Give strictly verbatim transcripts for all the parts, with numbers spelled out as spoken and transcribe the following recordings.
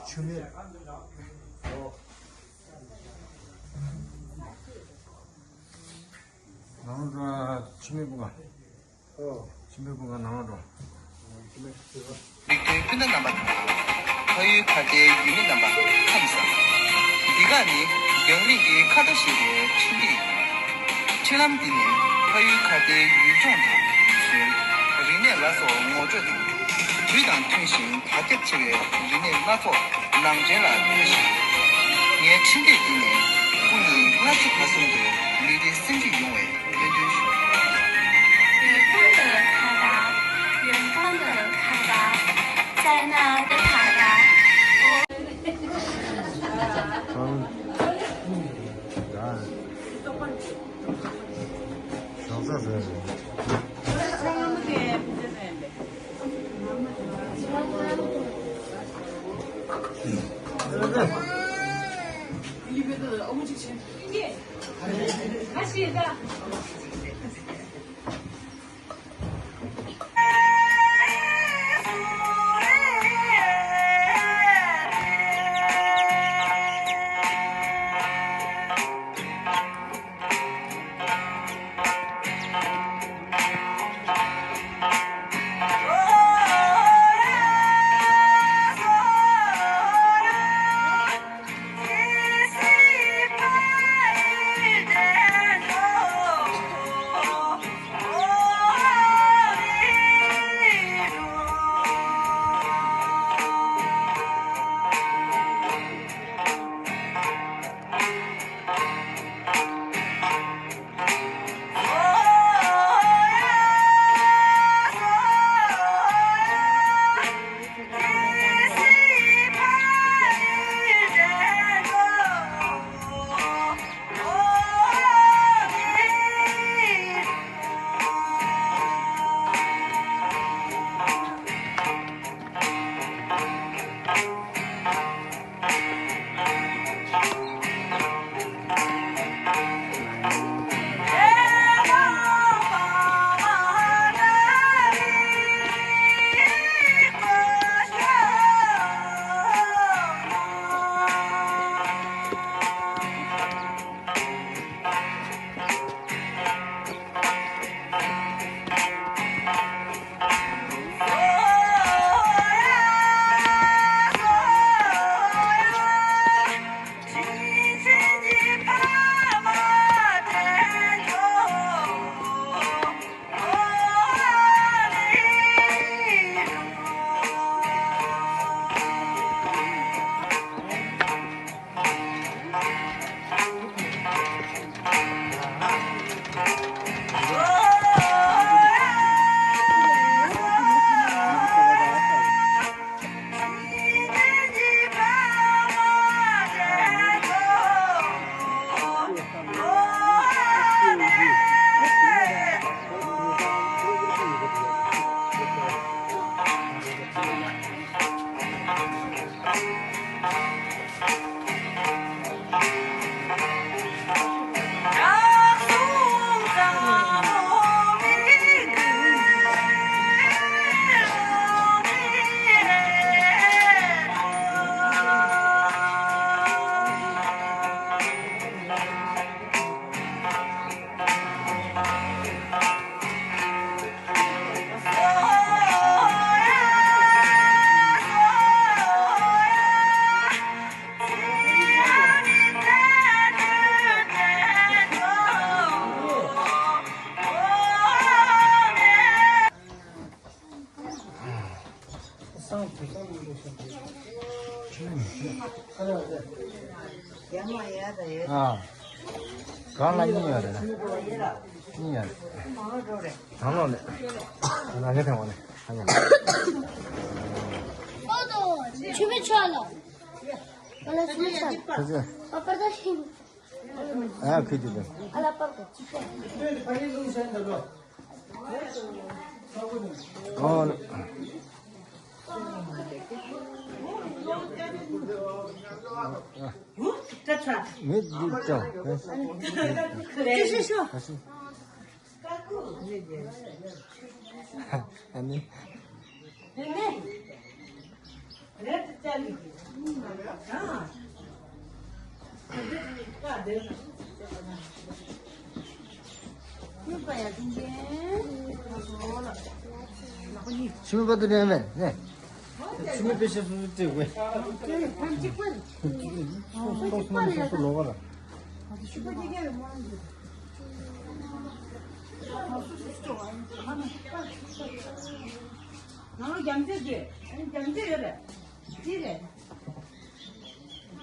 ཆུ་མེད། ནང་ལ་འགྲོ། ཆུ་མེད་སྤུ་ག། ཨོ། ཆུ་མེད་སྤུ་ག་ནང་ལ་འགྲོ། ཆུ་མེད་སྤུ་ག། མིག་ལྟོས་སྤུན་ཟླ་རྣམ་པ་དང་། ཕ་ཡུལ་ཁ་བརྡའི་ཡུལ་མི་རྣམ་པ་ཁམས་བཟང་། འདི་ག་ནི་རྒྱང་རིང་གི་ཁ་བརྡ་ཞེས་པའི་འཕྲིན་སྟེགས་ཡིན། འཕྲིན་ལམ་འདི་ནི་ཕ་ཡུལ་ཁ་བརྡའི་ཡུལ་ལྗོངས་དང་། ཡུལ་སྲོལ། རིག་གནས་ལ་སོགས་ངོ་སྤྲོད་དང་། དུས་དང་མཐུན་ཞིང་དར་ཁྱབ་ཆེ་བའི་རིག་གནས་སྣ་ཚོགས་ནང་འདྲེན་ལ་ཐུགས་ཞིབ། ངའི་འཕྲིན་སྟེགས་འདི་ནི་སྐུ་ཉིད་ལྔ་བཅུ་ང་གསུམ་དུ་ལུས་བདེ་སེམས་སྐྱིད་ཡོང་བའི་སྨོན་འདུན་ཞུ། 远方的卡达，远方的卡达，在那的卡达。ཨ། གང་ལ་གཉིས་ཡོད་རེད། གཉིས་ཡོད་རེད། གང་ལོག་ལས། ང་གི་ཐང་བ་ནས། ཨ་ཡ། ཁྱོད་མི་ཆོག་ལ། ང་ལ་སུ་མི་ཆོག་ཁ་ཚ། པ་པར་ད་ཤིང་། ཨ་ཁི་ཏི་ཏི། ཨ་ལ་པར་ད་ཅི་ཆོག་ཨོ། མི་འདི་ཅང་། ཨ་ནི། ཤུ་པ་དུ་ནས་མེད་ནས། ཤུ་མི་པེ་ཤ་སུ་སུ་ཏེ་ཝེ། སུ་སུ་ལོ་བ་ར། ནང་རྒྱ་མཚོ་དེ། རྒྱ་མཚོ་ཡོད་རེད། དེ་རེད།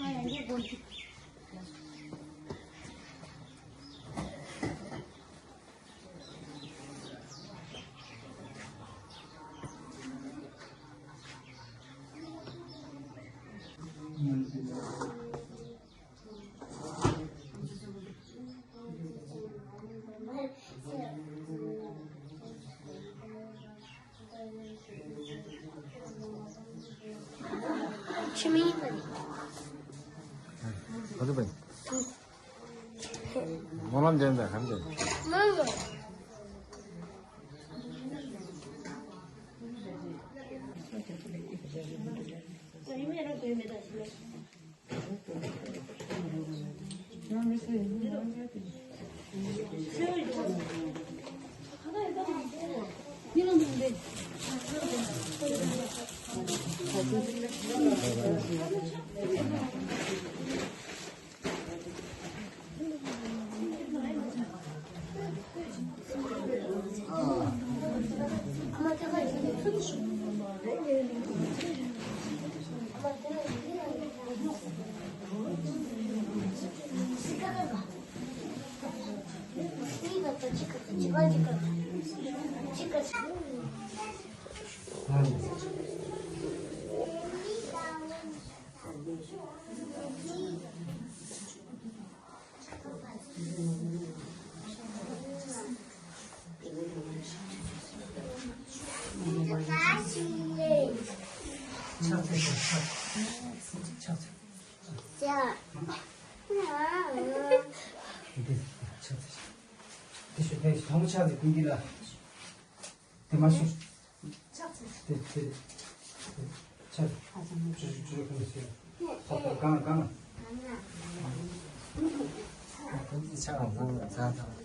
ཨ་ཡང་གི་དགོན་ཆུ། ཕྱི་མིག་ཡིན་པ་རེད། ག་ཚོད་པ་ཡིན། སྨོན་ལམ་འདོན་པའི་གམ་འདོན། མ་ལོ། དེ་ཤོད་དེ་དང་པོ་ཕྱག་དེ་ཀུན་གྱི་ལ། དེ་མ་ཤོད། དེ་དེ་ཕྱག་ཅུ་ཅུ་ཅུ་ཁོང་ཤོད། ད་ད་གང་གང་། ཀུན་གྱི་ཕྱག་བཟང་ལ་ཚ་ཚ།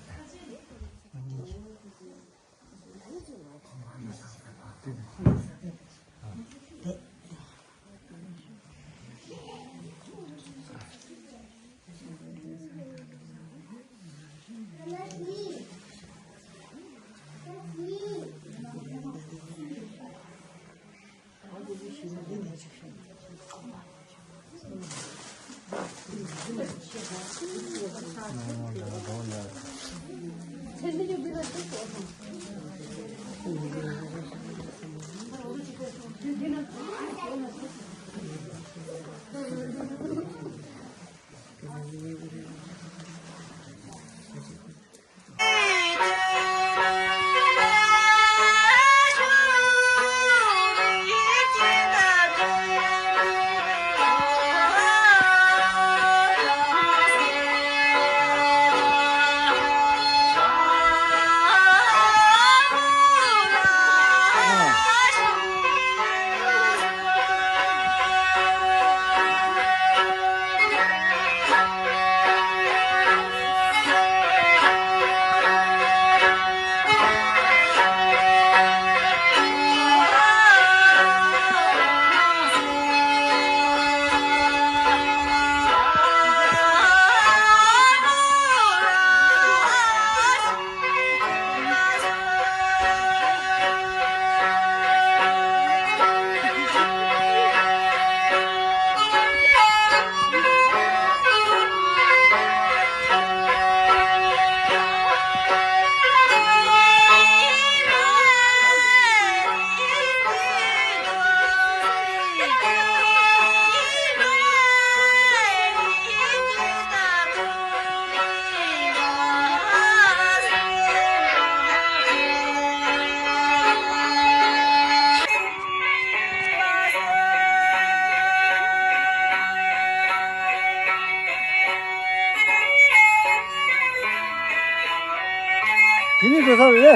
དེ་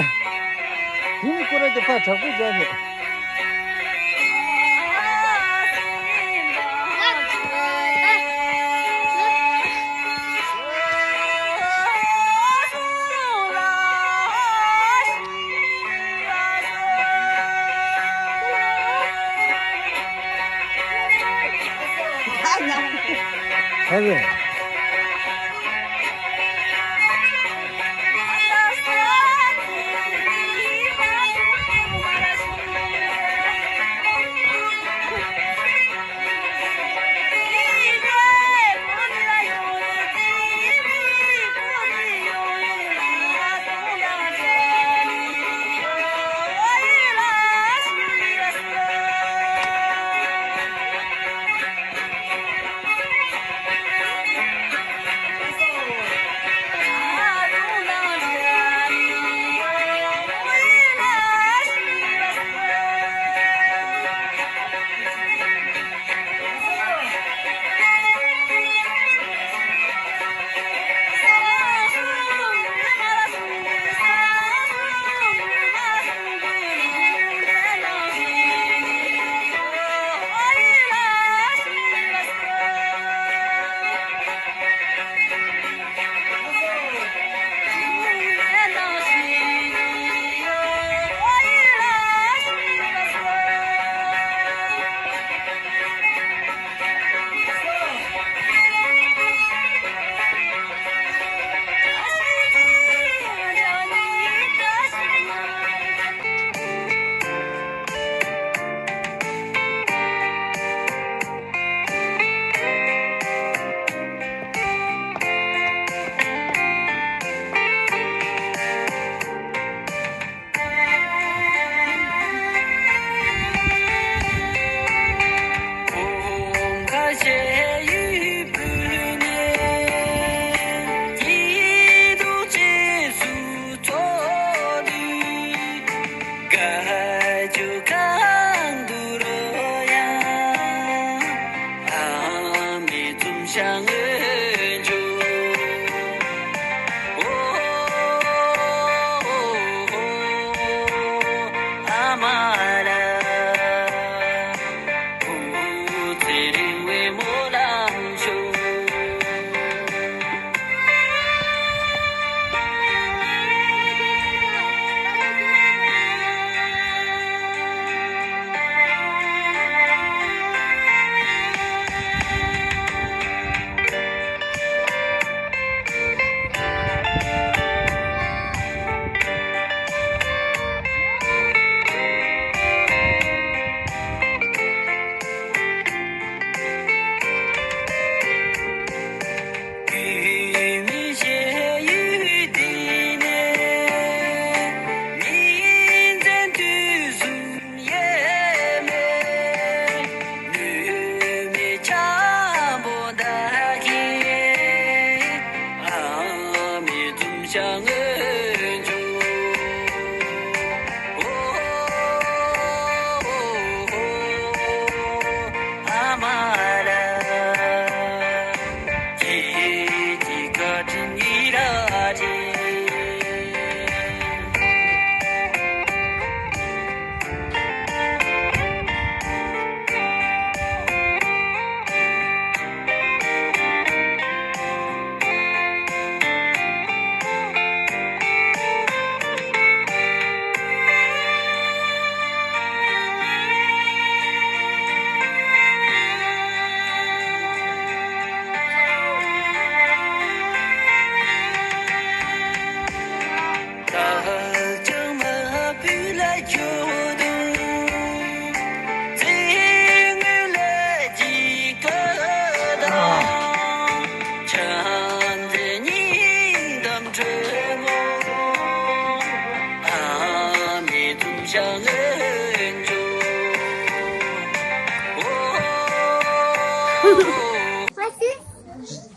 ནི་ཁོ་རང་དེ་ཕར་དྲག་པོ་མཇལ་ནས། ཨ་ནི།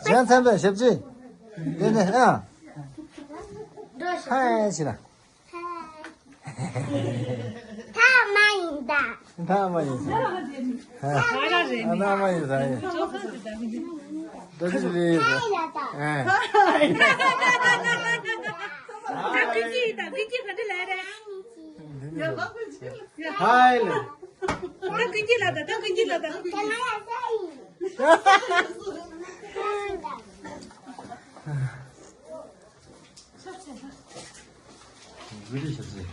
གཞན་ཚན་པའི་ཞབས་ཕྱི། དེ་ནས་ཨ། ཧའི་ཞེས་ན། ཐ་མ་ཡིན་ད། ཐ་མ་ཡིན་ས། ཨ་ན་མ་ཡིན་ས་ཡིན། ད་ཅི་རེད་ས། ཨ། ད་ཀུན་གྱིས་ད་ཀུན་གྱིས་ག་འདྲ་ལབ་རེད། ཧའི་ལ། ད་ཀུན་གྱིས་ལབ་ད་ད་ཀུན་གྱིས་ལབ་ད། ཝི་ཌི་ཤ་ཚེ།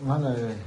ང་ལ།